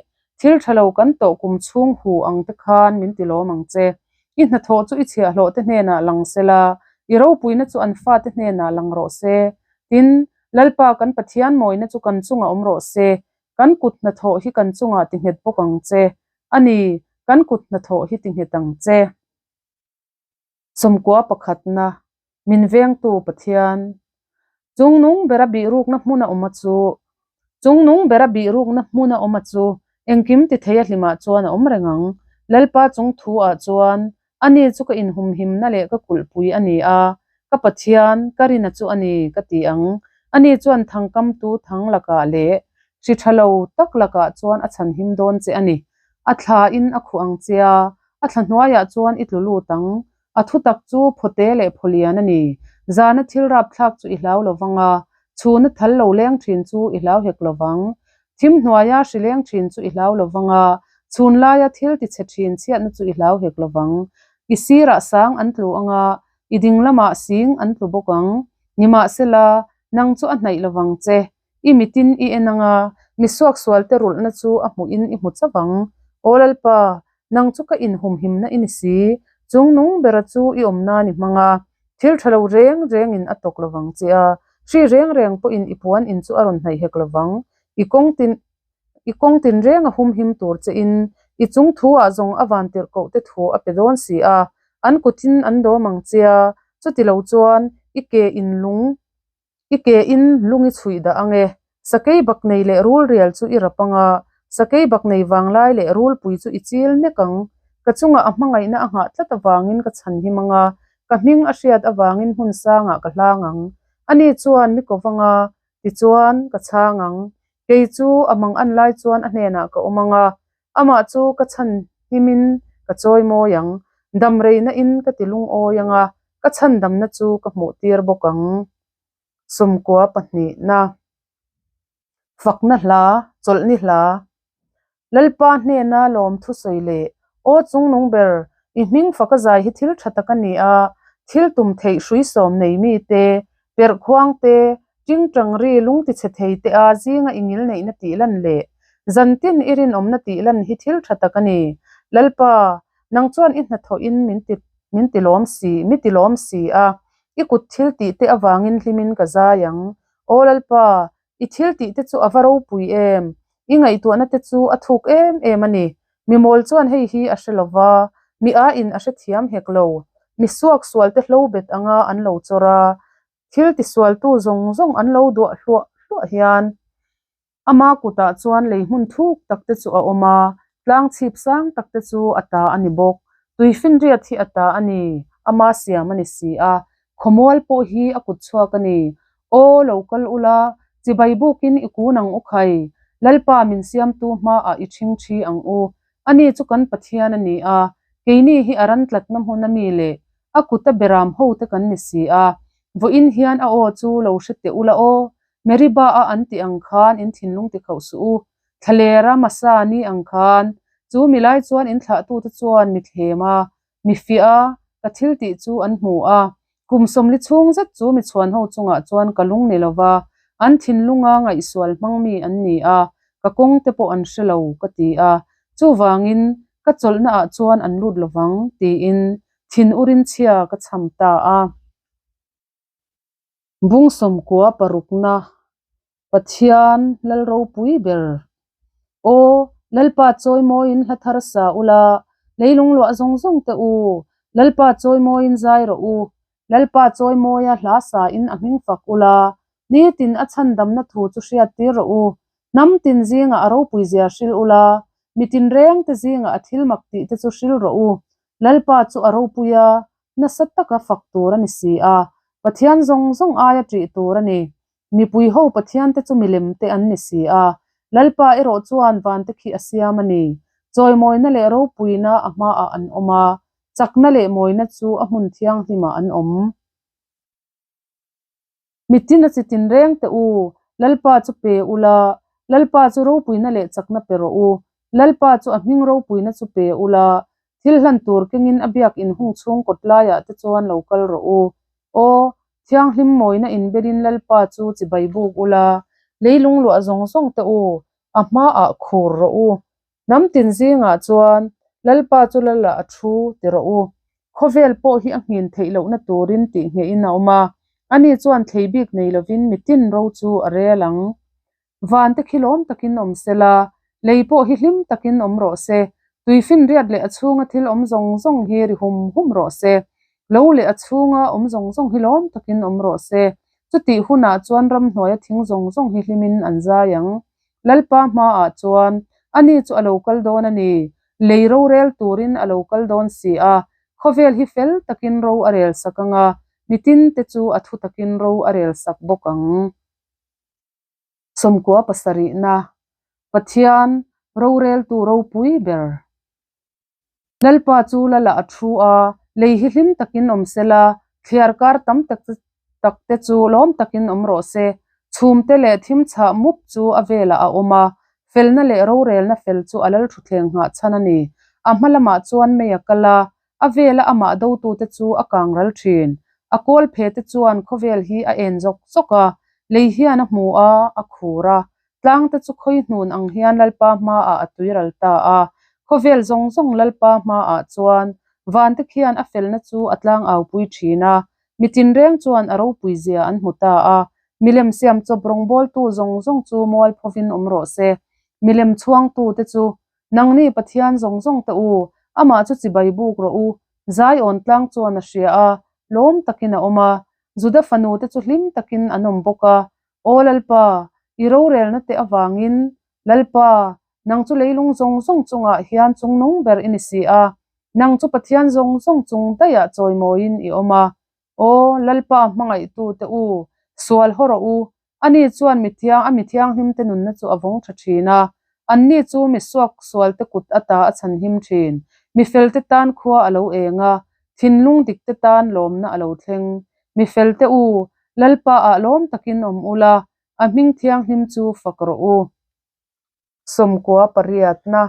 Thil tha lo kan tawh kum chhung hu ang te khan min ti lawm ang che. I hnathawh chu i chhiahhlawh te hnenah lang se la, i ropuina chu an fate hnenah lang rawh se. Tin, Lalpa kan Pathian mawina chu kan chungah awm rawh se. Kan kut hnathawh hi kan chungah ti nghet bawk ang che. A ni, kan kut hnathawh hi ti nghet ang che. 91 pakhatna, Min vengtu Pathian. Chungnung bera bihrukna hmuna awm a chu Chungnung bera bihrukna hmuna awm a chu engkim ti thei a hlimah chuan a awm reng ang. Lalpa chung thu ah chuan ani chu ka inhumhimna leh ka kulhpui a ni a, ka Pathian, ka rina chu a ni, ka ti ang. Ani chuan thangkamtu thang lakah leh hri tha lo tak lakah chuan a chhanhim dawn che a ni. A thla in a khuh ang che a, A thla hnuaiah chuan i tlu lut ang. A thutak chu phawte leh phawlian a ni. Zana thil rapthlak chu i hlau lo vang a, chhuna thal lo leng thin chu i hlau hek lo vang. Thim hnuaia hri leng thin chu i hlau lo vang a, chhun laia thil ti chhe thin chhiatna chu i hlau hek lo vang. I sirah sang an tlu ang a, i ding lamah sing an tlu bawk ang. Nimahsela, nang chu a hnaih lo vang che. I mitin i en ang a, mi suaksualte rulhna chu a hmuhin i hmu chauh ang. Aw Lalpa, nang chu ka inhumhimna i ni si, chungnung bera chu i awm nan i hmang a, thil tha lo reng rengin a tawk lovang che a, hri reng reng pawhin i puan in chu a rawn hnaih hek lovang. I kawng tin i kawng tinreng a humhim tur che in, i chung thu ah zawng a van tirhkoh te thu a pe dawn si a, an kutin an dawm ang che a, chuti lo chuan i ke in lung I ke in lung i chhuih dah ang e. Sakei bak nei leh rul rial chu i rap ang a, sakei bak nei vanglai leh rulpui chu i chil nek ang. Ka chungah a hmangaihna a nghah tlat avangin ka chhan him ang a, ka hming a hriat avangin hmun sangah ka hlang ang. Ani chuan mi ko vang a, tichuan ka chhang ang. Kei chu a mang an lai chuan a hnenah ka awm ang a, amah chu ka chhan himin ka chawi mawi ang. Dam reina in ka ti lungawi ang a, Ka chhandamna chu ka hmuh tir bawk ang. 92 na Fakna hla, chawlhni hla. Lalpa hnena lawm thusawi leh Aw chungnung ber, i hming faka zai hi thil tha tak a ni a, thil tum theih hrui sawm nei mi te, perh khuang te, tingtang ri lung ti chhe thei te a zinga i ngil neihna tih lan leh zantin i rinawmna tih lan hi thil tha tak a ni. Lalpa, Nang chuan i hnathawhin min ti min ti lawm si, mi ti lawm si a, i kut thil tih te avangin hlimin ka zai ang. Aw Lalpa, i thil tih te chu a va ropui em! I ngaihtuahna te chu a thuk em em a ni. Mi mawl chuan hei hi a hre lo va, mi aiin a hrethiam hek lo. Mi suaksualte hlo bet anga an lo chawr a, thil tisualtu zawng zawng an lo duah hluah hluah hian ama kutah chuan lei hmun thuk tak te chu a awm a, tlang chhip sang tak te chu a ta a ni bawk. Tuifinriat hi a ta a ni, ama siam a ni si a, khawmual pawh hi a kut chhuak a ni. Aw, lo kal ula, chibai bukin i kun ang u khai, Lalpa min siamtu hmaah i ṭhingṭhi ang u. Ani chu kan Pathian a ni a, keini hi a ran tlatna hmun a mi leh a kuta beram hote kan ni si a. Vawiin hian a aw chu lo hre teh ula aw, Meribah-a an tih ang khan in thinlung ti khauh suh u, Thlalera Masa ni ang khan. Chu mi lai chuan in thlahtute chuan mi thlem a, mi fiah a, ka thil tih chu an hmu a. Kum sawmli chhung zet chu mi chhuan ho chungah chuan ka lung ni lova, an thinlunga ngaihsual hmang mi an ni a, ka kawng te pawh an hre lo, ka ti a. Chuvangin, ka chawlhna ah chuan an lut lovang, tiin thin urin chhia ka chham ta a. Bung sawmkua parukna Pathian Lal ropui ber. Aw, Lalpa chawimawiin hla thar sa ula, leilung luah zawng zawng te u, Lalpa chawimawiin zai rawh u. Lalpa chawimawia hla sain a hming fak ula, nitin a chhandamna thu chu hriattir rawh u. Hnam tin zingah a ropui zia hril ula, mi tinreng te zingah a thil mak tih te chu hril rawh u. Lalpa chu a ropui a, nasa taka fak tur a ni si a, Pathian zawng zawng aia ṭih tur a ni. Mipui ho Pathiante chu milem te an ni si a, Lalpa erawh chuan vante khi a siam a ni. Chawimawina leh ropuina a hmaah an awm a, chakna leh mawina chu a hmun thianghlimah an awm. Mitin a chi tinreng teh u, Lalpa chu pe ula, Lalpa chu ropuina leh chakna pe rawh u. Lalpa chu a hming ropuina chu pe ula, thil hlan tur kengin a biak inhung chhung kawt laiah te chuan lo kal rawh u. Aw, thianghlim mawina inbelin Lalpa chu chibai buk ula, leilung luah zawng zawng teh u, a hmaah khur rawh u. Hnam tin zingah chuan Lalpa chu Lala a thu ti rawh u. Khawvel pawh hi a nghin theih lohna turin tih nghehin a awm a, ani chuan thlei bik nei lovin mitin ro chu a rel ang. Van te khi lawm takin awm se la, lei pawh hi hlim takin awm rawh se, tuifinriat leh a chhunga thil awm zawng zawng hi ri hum hum rawh se, lo leh a chhunga awm zawng zawng hi lawm takin awm rawh se, chutih hunah chuan ramhnuaia thing zawng zawng hi hlimin an zai ang. Lalpa hmaah chuan ani chu a lo kal dawn a ni, lei rorel turin a lo kal dawn si a, khawvel hi fel takin ro a rel sak ang a, mitin te chu a thu takin ro a rel sak bawk ang. Sawmkua pasarihna, Pathian roreltu ropui ber. Lalpa chu Lala a thu a, lei hi hlim takin awm se la, thliar kar tam tak tak te chu lawm takin awm rawh se. Chhum te leh thim chhah mup chu a velah a awm a, felna leh rorelna fel chu a lal thutthleng nghah chhan a ni. A hma lamah chuan mei a kal a, a vela amah dotute chu a kang ral thin. A kawl phe te chuan khawvel hi a en zawk zawk a, lei hian a hmu a, a khur a, Tlangte chu khawi hnun ang hian Lalpa hmaah a tuiral ta a, khawvel zawng zawng Lalpa hmaah chuan vante khian a felna chu a tlang aupui thin a, mi tinreng chuan a ropui zia an hmu ta a, milem siam chawp rawngbawltu zawng zawng chu mualphovin awm rawh se, milem chhuangtute chu nangni Pathian zawng zawng te u, amah chu chibai buk rawh u, Zion tlang chuan a hria a, lawm takin a awm a, Juda fanute chu hlim takin an awm bawk a, Aw Lalpa, i rorelna te avangin, Lalpa, nang chu leilung zawng zawng chungah hian chungnung ber i ni si a, nang chu Pathian zawng zawng chung daihah chawimawiin i awm a. Aw Lalpa hmangaihtute u, sual haw rawh u, ani chuan mi thiang a mi thianghlimte nunna chu a vawng tha thin a, anni chu mi suak sualte kut ata a chhanhim thin. Mi felte tan khua a lo eng a, thinlung dikte tan lawmna a lo thleng. Mi felte u, Lalpa ah lawm takin awm ula, a hming thianghlim chu fak rawh u. Sawmkua pariatna.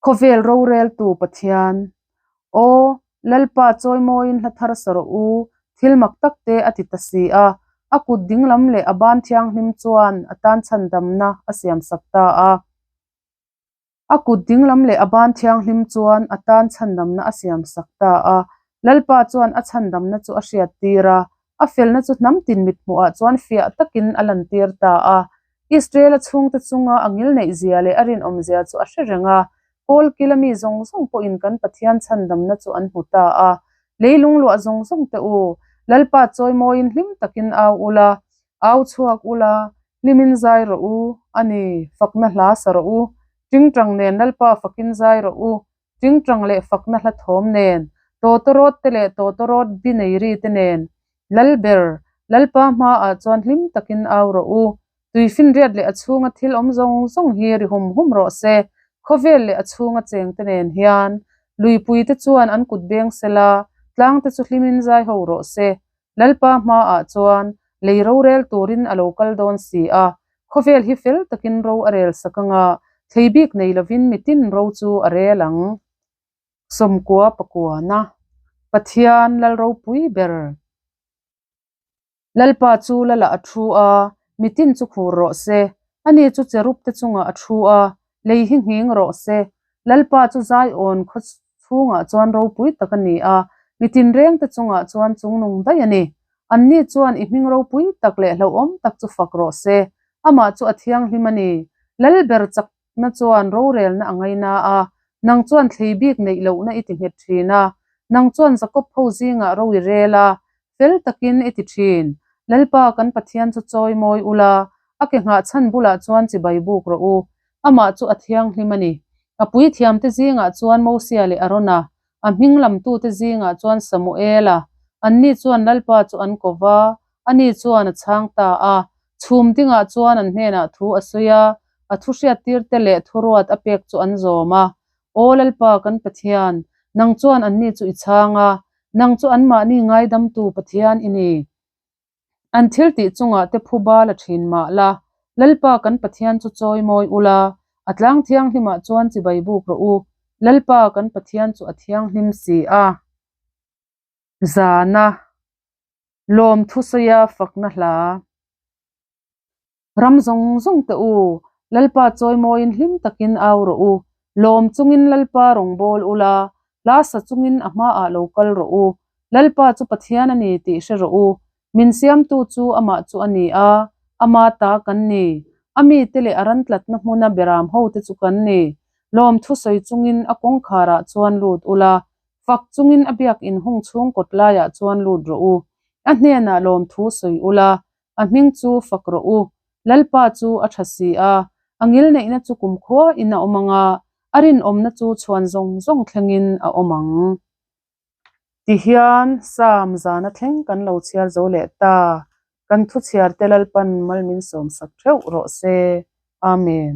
Khawvel roreltu Pathian. Aw, Lalpa chawimawiin hla thar sa rawh u, thil mak tak te a ti ta si a, a kut dinglam leh a ban thianghlim chuan a tan chhandamna a siamsak ta a. A kut dinglam leh a ban thianghlim chuan a tan chhandamna a siamsak ta a. Lalpa chuan a chhandamna chu a hriattir a, a felna chu hnam tin mithmuhah chuan fiah takin a lantir ta a. Israela chhungte chunga a ngilneihzia leh a rinawmzia chu a hre reng a. Kawlkila mi zawng zawng pawhin kan Pathian chhandamna chu an hmu ta a. Leilung luah zawng zawng te u, Lalpa chawimawiin hlim takin au ula, au chhuak ula, hlimin zai rawh u, a ni, fakna hla sa rawh u. Tingtang nen Lalpa fakin zai rawh u, tingtang leh fakna hla thawm nen, tawtawrawt te leh tawtawrawt bi nei ri te nen, Lalber, Lalpa hmaah chuan hlim takin au rawh u. Tuifinriat leh a chhunga thil awm zawng zawng hi ri hum hum rawh se, khawvel leh a chhunga chengte nen hian. Luipuite chuan an kut beng sela, tlangte chu hlimin zai ho rawh se. Lalpa hmaah chuan lei rorel turin a lo kal dawn si a, khawvel hi fel takin ro a rel sak anga, thlei bik nei lovin mitin ro chu a rel ang. 90 pakuana Pathian Lal ropui ber. Lalpa chu Lalah a thu a, mitin chu khur rawh se. Ani chu cherub te chungah a thu a, lei hi nghing rawh se. Lalpa chu Zion khaw chhungah chuan ropui tak a ni a, mitin reng te chungah chuan chungnung daih a ni. Anni chuan i hming ropui tak leh hlauhawm tak chu fak rawh se. Amah chu a thianghlim a ni. Lalber chak na chuan rorelna a ngaina a, nang chuan thlei bik neih lohna i ti nghet thin a, nang chuan Jakob ho zingah ro i rel a, fel takin i ti thin. Lalpa kan Pathian chu chawi mawi ula, a ke nghah chhan bulah chuan chibai buk rawh u. Amah chu a thianghlim a ni. A puithiamte zingah chuan Mosia leh Arona, A hming lamtute zingah chuan Samuela, anni chuan Lalpa chu an ko va, ani chuan a chhang ta a. Chhum dingah chuan an hnenah thu a sawi a, a thu hriattirte leh thuruat a pek chu an zawm a. Aw Lalpa kan Pathian, nang chuan anni chu i chhang a, nang chu anmahni ngaidamtu Pathian i ni. An thil tih chungah te phu bal a thin mah la, Lalpa kan Pathian chu chawi mawi ula, a tlang thianghlimah chuan chibai buk rawh u, Lalpa kan Pathian chu a thianghlim si a. Zana lawmthu sawia fakna hla. Ram zawng zawng te u, Lalpa chawi mawiin hlim takin au rawh u, lawm chungin Lalpa rawn bawl ula, hla sa chungin a hmaah lo kal rawh u. Lalpa chu Pathian a ni tih hre rawh u, min siamtu chu amah chu a ni a, ama ta kan ni. A mite leh a ran tlatna hmuna beram hote chu kan ni. Lawm thusawi chungin a kawngkharah chuan lut ula, Fak chungin a biakin hung chhung kawt laiah chuan lut rawh u. A hnenah lawmthu sawi ula, a hming chu fak rawh u. Lalpa chu a tha si a, a ngilneihna chu kumkhuain a awm ang a, a rinawmna chu chhuan zawng zawng thlengin a awm ang. Tihian Psalm zana thleng kan lo chhiar zo leh ta. Kan thuchhiarte Lalpan mal min sawmsak theuh rawh se. Amen.